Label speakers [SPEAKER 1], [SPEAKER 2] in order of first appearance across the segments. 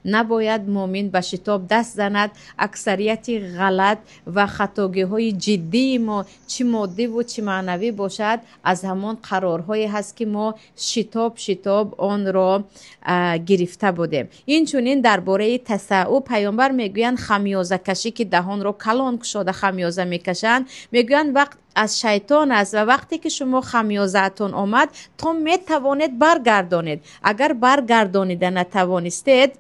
[SPEAKER 1] Набояд муъмин ба шитоб даст занад. Аксарияти ғалат ва хатогиҳои ҷиддии мо, чӣ моддиву чӣ маънавӣ бошад, аз ҳамон қарорҳое ҳаст, ки мо шитоб шитоб онро гирифта будем. Инчунин дар бораи тасаввур пайғамбар мегӯянд, хамёзакашӣ, ки даҳонро калон кушода хамёза мекашанд, мегӯянд, вақт аз шайтон аст ва вақте ки шумо хамёзаатон омад, то метавонед баргардонед. Агар баргардонида натавонистед,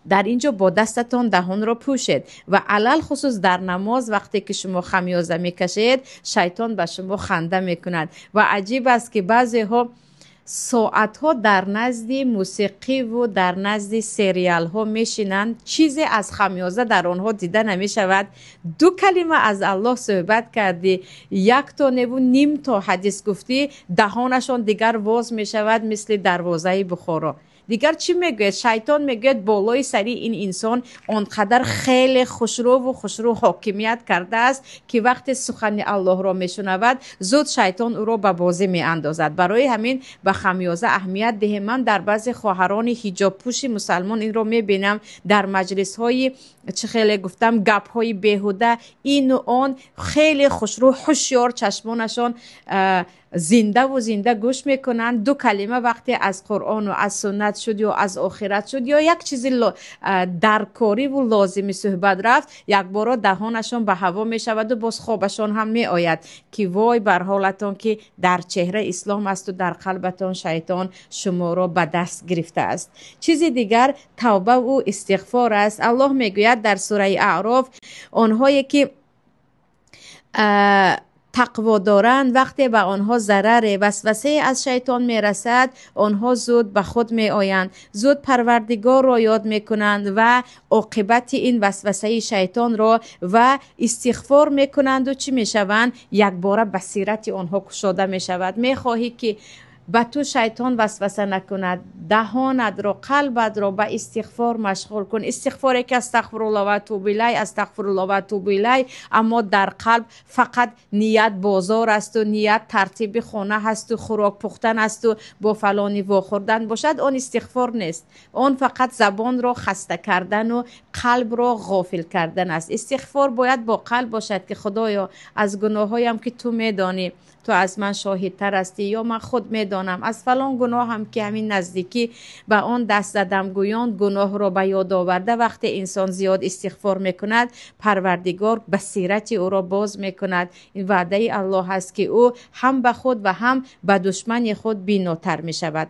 [SPEAKER 1] дар ин ҷо бо дастатон даҳонро пӯшед. Ва алалхусус дар намоз вақте ки шумо хамёза мекашед, шайтон ба шумо ханда мекунад. Ва аҷиб аст, ки баъзеҳо соатҳо дар назди мусиқиву дар назди сериалҳо мешинанд, чизе аз хамёза дар онҳо дида намешавад. Ду калима аз Аллоҳ суҳбат кардӣ, як то неву ним то ҳадис гуфтӣ, даҳонашон дигар воз мешавад, мисли дарвозаи Бухоро. Дигар чӣ мегӯяд? Шайтон мегӯяд, болои сари ин инсон он қадар хеле хушрӯву хушрӯ ҳокимият кардааст, ки вақте сухани Аллоҳро мешунавад, зуд шайтон ӯро ба бозӣ меандозад. Барои ҳамин ба хамёза аҳамият диҳем. Ман дар баъзе хоҳарони ҳиҷобпӯши мусалмон инро мебинам, дар маҷлисҳои чӣ хеле гуфтам, гапҳои беҳуда, ину он, хеле хушрӯ, ҳушёр, чашмонашон зиндаву зинда гӯш мекунанд. Ду калима вақте аз Қуръону аз суннат шуд ё аз охират шуд ё як чизи даркориву лозими суҳбат рафт, якборо даҳонашон ба ҳаво мешаваду боз хобашон ҳам меояд, ки вой бар ҳолатон, ки дар чеҳра ислом асту дар қалбатон шайтон шуморо ба даст гирифтааст. Чизи дигар тавбаву истиғфор аст. Аллоҳ мегӯяд дар сураи Аъроф: онҳое ки тақво доранд, вақте ба онҳо зараре, васвасае аз шайтон мерасад, онҳо зуд ба худ меоянд, зуд Парвардигорро ёд мекунанд ва оқибати ин васвасаи шайтонро ва истиғфор мекунанду чӣ мешаванд? Якбора басирати онҳо кушода мешавад. Мехоҳӣ, ки ба ту шайтон васваса накунад, даҳонатро, қалбатро ба истиғфор машғул кун. Истиғфоре ки астағфируллоҳ ва атубу илай, астағфируллоҳ ва атубу илай, аммо дар қалб фақат ният бозор асту ният тартиби хона ҳасту хӯрок пухтан асту бо фалони вохӯрдан бошад, он истиғфор нест. Он фақат забонро хаста кардану қалбро ғофил кардан аст. Истиғфор бояд бо қалб бошад, ки Худоё, аз гуноҳҳоям, ки ту медонӣ, ту аз ман шоҳидтар ҳастӣ, ё ман худ медонам, аз фалон гуноҳам, ки ҳамин наздикӣ ба он даст задам, гӯён гуноҳро ба ёд оварда, вақте инсон зиёд истиғфор мекунад, Парвардигор басирати ӯро боз мекунад. Ин ваъдаи Аллоҳ аст, ки ӯ ҳам ба худ ва ҳам ба душмани худ бинотар мешавад.